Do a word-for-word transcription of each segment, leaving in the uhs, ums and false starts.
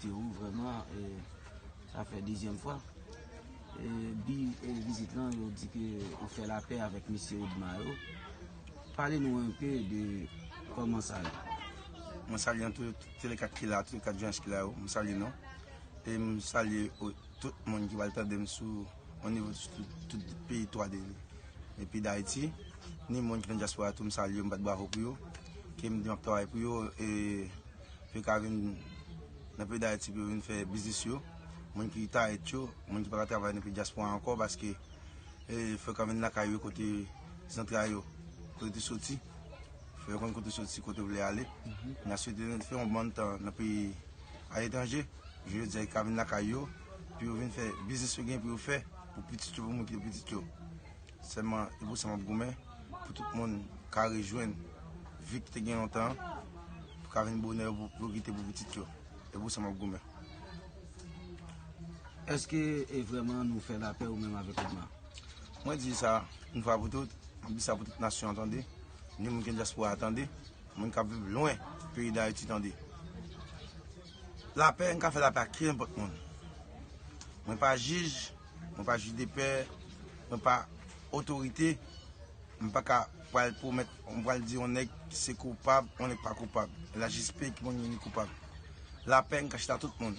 Te ou vrèman, e, sa fè dezyèm fwa. E, bi, e, vizit lan, yo di ke ou fè lapè avèk mesye Odma yo. Pale nou enpe de kòman sa ye. Mwen salye an tou, tou, tou le kat ki la, tou le kat jwens ki la yo. Mwen salye nou. E m salye o-, tout moun ki pral tande m sou, o nivo tout, tout peyi twa de, epi Dayiti. Ni moun ki nan dyaspora tou, m salye yo, m bat bravo pou yo. Ke m di m ap travay pou yo, e pou yo ka vin nan peyi Dayiti, pou yo vin fè biznis yo. Moun ki ta et yo, moun ki pa ka travay nan peyi dyaspora ankò, paske, e, fò yo ka vin lakay yo kote zantray yo, kote yo te soti. Fò yo konn kote yo soti, kote yo vle ale. N a swete fè yon bann tan nan peyi aletranje, jodi a yo ka vin lakay yo, pou yo vin fè biznis yo gen pou yo fè, pou pitit yo, pou moun ki pitit yo. Sèlman, e pou sa m ap goumen, pou tout moun ka rejwenn vi ki te gen lontan an, pou ka vin bonè pou, pou yo kite pou pitit yo. E pou sa m ap goumen. Èske e vrèman nou fè lapè ou menm avèk Odma? Mwen di sa, yon fwa pou tout, mwen di sa pou tout nasyon an tande, ni moun ki nan dyaspora a tande, moun k ap viv lwen peyi Dayiti tande. Lapè, m ka fè lapè ak kenenpòt moun. Mwen pa jij, mwen pa jij de pè, mwen pa otorite, m pa ka pral pwomèt, m pral di yon nèg se koupab, yon nèg pa koupab. Lajispe ki moun ki koupab. Lapè, m ka chita tout moun.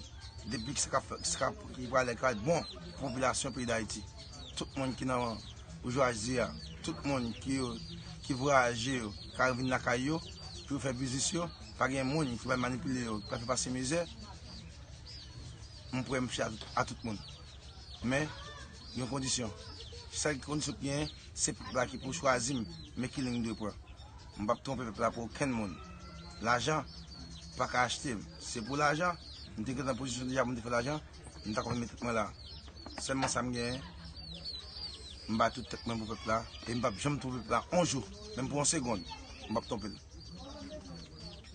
Depi sa ka fè, sa ka, ki pral, ka bon pou popilasyon peyi Dayiti. Tout moun ki nan boujwazi a, tout moun ki, ki vwayaje yo, ka vin lakay yo, pou yo fè biznis yo, pa gen moun ki pral manipile yo, ki pral fè pase mizè. M prè m chita a tout, a tout moun. Men, gen yon kondisyon. Sèl kondisyon ki genyen, se pèp la ki pou chwazi m, men ki liy m dwe pran. M p ap twonpe pèp la pou okenn moun. Lajan pa ka achte m. Se pou lajan, m te gentan pozisyon deja pou m te fè lajan, m ta konn met tèt mwen la. Sèlman sa m genyen, m bay tout tèt mwen pou pèp la, e m p ap janm twonpe pèp la yon jou, menm pou yon segonn, m p ap twonpe l.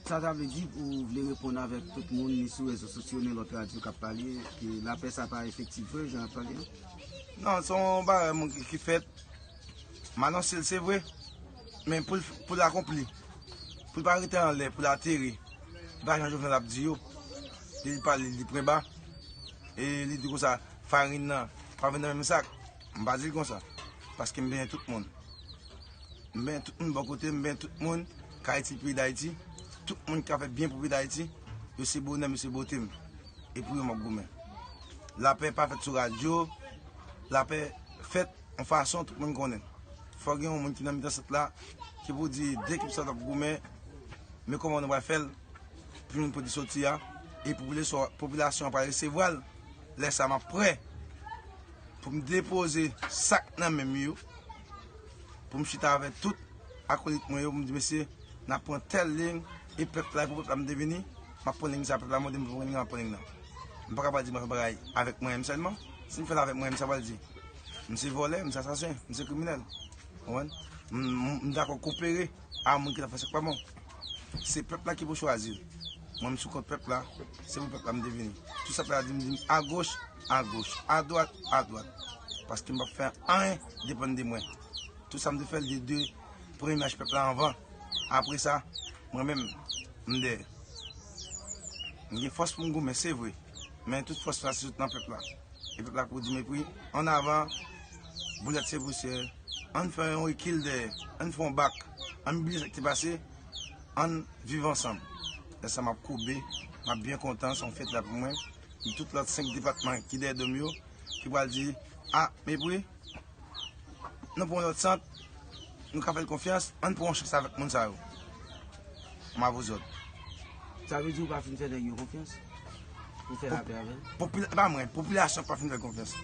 Sa ta vle di, ou vle reponn avèk tout moun, ni sou rezo sosyo, ni lòt radyo k ap pale, ke lapè sa pa efektif vre, jan y ap pale an? Non, se yon bagay moun ki, ki fèt. M anonse l, se vre. Men pou l, pou l akonpli, pou l pa rete anlè, pou l atere. E pa jan Jovenel ap di yo. Li pale, li pran ba. E li di konsa, farin nan pa vin nan menm sak. M pa di l konsa. Paske m benyen tout moun. M benyen tout moun bò kote m, m benyen tout moun k ap itil peyi Dayiti. Tout moun k ap fè byen pou peyi Dayiti, yo se bonè m, yo se bote m. E pou yo m ap goumen. Lapè pa fèt sou radyo, lapè fèt yon fason tout moun konnen. Fò gen yon moun ki nan mitan sant la, ki pou di de ekip sa t ap goumen, men kòman nou pral fè l pou nou pote soti a, e popilasyon, popilasyon an pral resevwa l. Lè sa a, m ap prè pou m depoze sak nan men m yo, pou m chita avèk tout akolit mwen yo, pou m di, mesye, n ap pran tèl liy, e pèp la, e pou pèp la m te vini, m ap pran liy sa, pèp la mande m pou pran liy nan, m ap pran liy nan. M pa ka pral di m ap fè bagay avèk mwen menm sèlman. Si m fè l avèk mwen menm, sa pral di m se vòlè, m se asasen, m se kriminèl. Ou konprann? M, m, m dakò kopere a moun ki t ap fè sa k pa bon. Se pèp la ki pou chwazi l. Mwen, m sou kont pèp la, se pou pèp la m te vini. Tout sa pèp la di m, di m agoch, agoch, adwat, adwat. Paske m p ap fè anyen depann de mwen. Tout sa m te fè l de, de premye mach pèp la anvan. Apre sa, mwen menm, m dèyè. M gen fòs pou m goumen, se vre. Men tout fòs la se sot nan pèp la. E pèp la pou di mepri. Ann avan, boulèt se pousyè. Ann fè yon rekil dèyè. Ann fè yon bak. Ann bliye sa k te pase. Ann viv ansanm. Lè sa m ap koube, m ap byen kontan, se yon fèt la pou mwen. Pou tout lòt senk depatman ki dèyè do m yo, ki pral di, a, mepri, nou pran yon lòt sant, nou ka fè l konfyans, ann pran yon chans avèk moun sa yo. M avè zòt. Sa vle di ou pa fin fè nèg yo konfyans? Ou fè lapè avè l? Popila-, pa mwen, popilasyon pa fin fè l konfyans.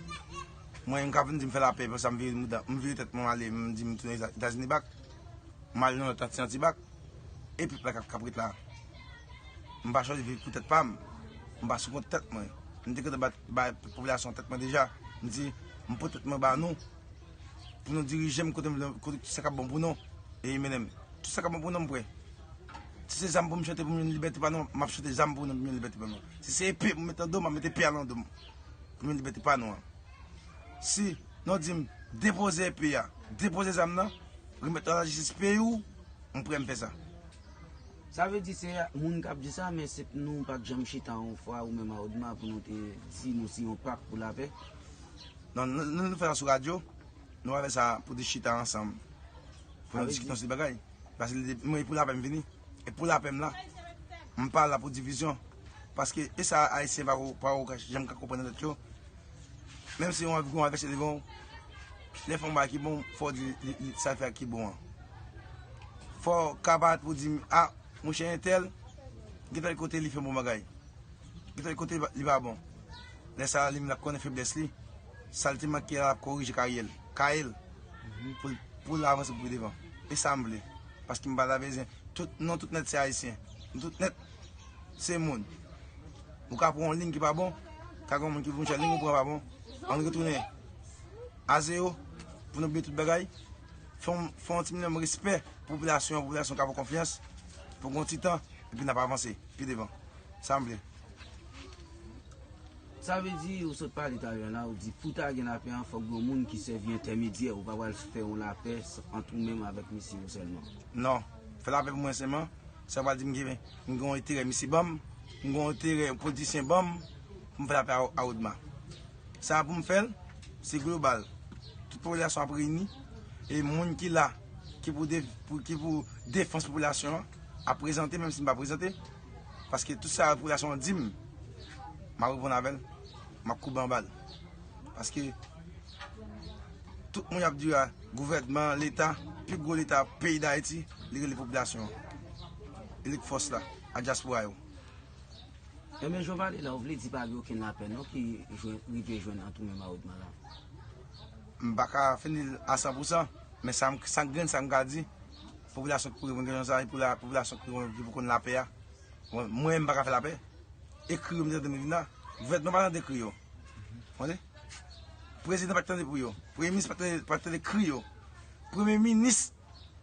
Mwen, m ka vin di m fè lapè, epi sa m vire mouda, m vire tèt mwen ale, m di m tounen Eta-, Etazini bak, m al nan lòt anti, anti bak, e pèp la k ap, k ap ret la. M pa chwazi viv pou tèt pa m. M pa sou kont tèt mwen. M te gentan ba, ba popilasyon tèt mwen deja. M di, m pran tèt mwen ba nou. Pou nou dirije m kote m vle, kote sa k ap bon pou nou. E mennen m. Tout sa k ap bon pou nou, m prè. Si se zam pou m chante pou m jwenn libète pa nou, m ap chante zam pou nou pou m jwenn libète pa nou. Si se epe pou m mete nan do m, m ap mete epe a nan do m pou m jwenn libète pa nou an. Si nou di m, depoze epe a, depoze zam nan, remèt nan lajistis peyi w, m prè m fè sa. Sa vle di se moun k ap di sa, men se nou pa t janm chita yon fwa, ou menm Aodma, pou nou te di nou se yon pak pou lapè? Non, nou, nou, nou fè sa sou radyo. Nou pa fè sa pou te chita ansanm, pou nou diskite yon seri de bagay. Paske li te, mwen, e pou lapè m vini. E pou lapè m la. M pa la pou divizyon. Paske e sa Ayisyen pa ko, pa ko janm ka konprann nan tèt yo. Menm si yon, yon advèsè devan w, lè fè yon bagay ki bon, fò w di li, li, sa l fè a ki bon an. Fò w ka parèt pou di, a, monchè entèl, gen tèl kote li fè bon bagay. Gen tèl kote li pa, li pa bon. Lè sa a, li menm l ap konnen feblès li. Sa l te manke a, l ap korije karyè l. Kaye l. Pou, pou l avanse pou pi devan. E sa m vle. Paske m pa ta bezwen. Tout, nou tout nèt se Ayisyen. Nou tout nèt se moun. Ou ka pran yon liy ki pa bon, ka gen yon moun ki di, monchè, liy ou pran pa bon. Ann retounen a zewo pou nou bliye tout bagay. Fè yon, fè yon ti minimòm respè pou popilasyon an, popilasyon ka fè w konfyans pou gen yon ti tan, epi n ap avanse pi devan. Sa m vle. Sa vle di, ou sot pale talè la, ou di pou ta gen lapè an, fòk gen yon moun ki sèvi entèmedyè, ou pa pral fè yon lapè s-, ant ou menm avèk misye yo sèlman. Non, fè lapè pou mwen sèlman, sa pral di m gen, m gen yon enterè misye ban m, m gen yon enterè yon politisyen ban m, pou m fè lapè a, a Odma. Sa pou m fè l, se global. Tout popilasyon ap reyini, e moun ki la, ki pou de-, pou, ki pou defans popilasyon an, ap prezante, menm si m pa prezante. Paske tout sa popilasyon an di m, m ap reponn avè l, m ap koube anba l. Paske tout moun y ap di a, gouvènman, leta, pi gwo leta peyi Dayiti, li rele popilasyon an. E li k fòs la, a dyaspora yo. Enben, jan w pale la, ou vle di pa gen okenn lapè non ki jwenn, rive jwenn ant ou menm a Odma la? M pa ka fini l a san pou san, men sa m, sa grenn sa m ka di, popilasyon ki pou reponn kesyon sa, e pou la, popilasyon ki pou, ki pou konn lapè a. Mwen, mwen, m pa ka fè lapè. E kri yo m te tande m vin la. Gouvènman pa tande kri yo. Tande? Prezidan pa t tande kri yo. Premye minis pa t tande, pa t tande kri yo. Premye minis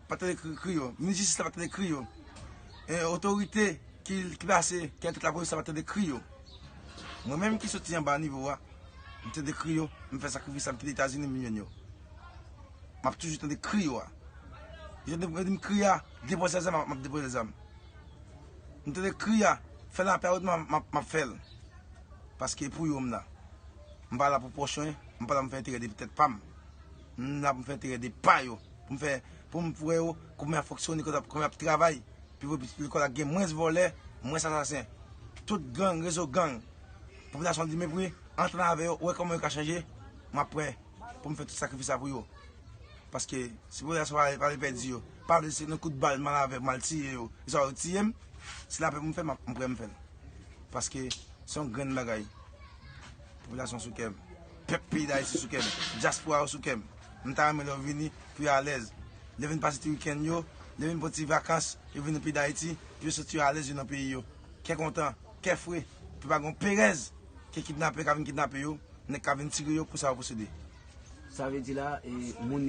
pa t tande kri, kri yo. Minis jistis la pa t tande kri yo. E, otorite ki, ki plase, ki nan tèt lapolis la pa t tande kri yo. Mwen menm ki soti anba nivo a, m tande kri yo, m fè sakrifis la, m kite Etazini, m vin jwenn yo. M ap toujou tande kri yo a. Yo tande, yo di m kri a, depoze zam, m ap depoze zam. M tande kri a, fè lapè a, m ap, m ap, m ap fè l. Paske pou yo m la. M pa la pou pòch mwen, m pa la pou m fè enterè de tèt pa m. M la pou m fè enterè de pa yo. Pou m fè, pou m wè yo, kòman y ap fonksyone, kòman y ap, kòman y ap travay. Pi vo, pi lekòl la gen mwens vòlè, mwens asasen. Tout gang, rezo gang. Popilasyon di mepri, antre avè yo, wè kòman yo ka chanje. M ap prè pou m fè tout sakrifis sa pou yo. Paske si popilasyon pa, pa vle pèdi yo, pa vle se nan kout bal m al avè, m al tiye yo, e sa yo tiye m, se lapè pou m fè, m ap, m prè m fè l. Paske se yon grenn bagay. Popilasyon sou kè m. Pèp peyi Dayiti sou kè m. Dyaspora yo sou kè m. M ta renmen lè yo vini pou yo alèz. Lè yo vin pase ti wikenn yo, lè yo vin pran ti vakans, yo vin nan peyi Dayiti, pou yo santi yo alèz yo nan peyi yo. Kè kontan, kè fre, pou pa gen yon perèz ke kidnapè ka vin kidnape yo, nèg ka vin tire yo pou sa yo posede. Sa vle di la, e, moun yo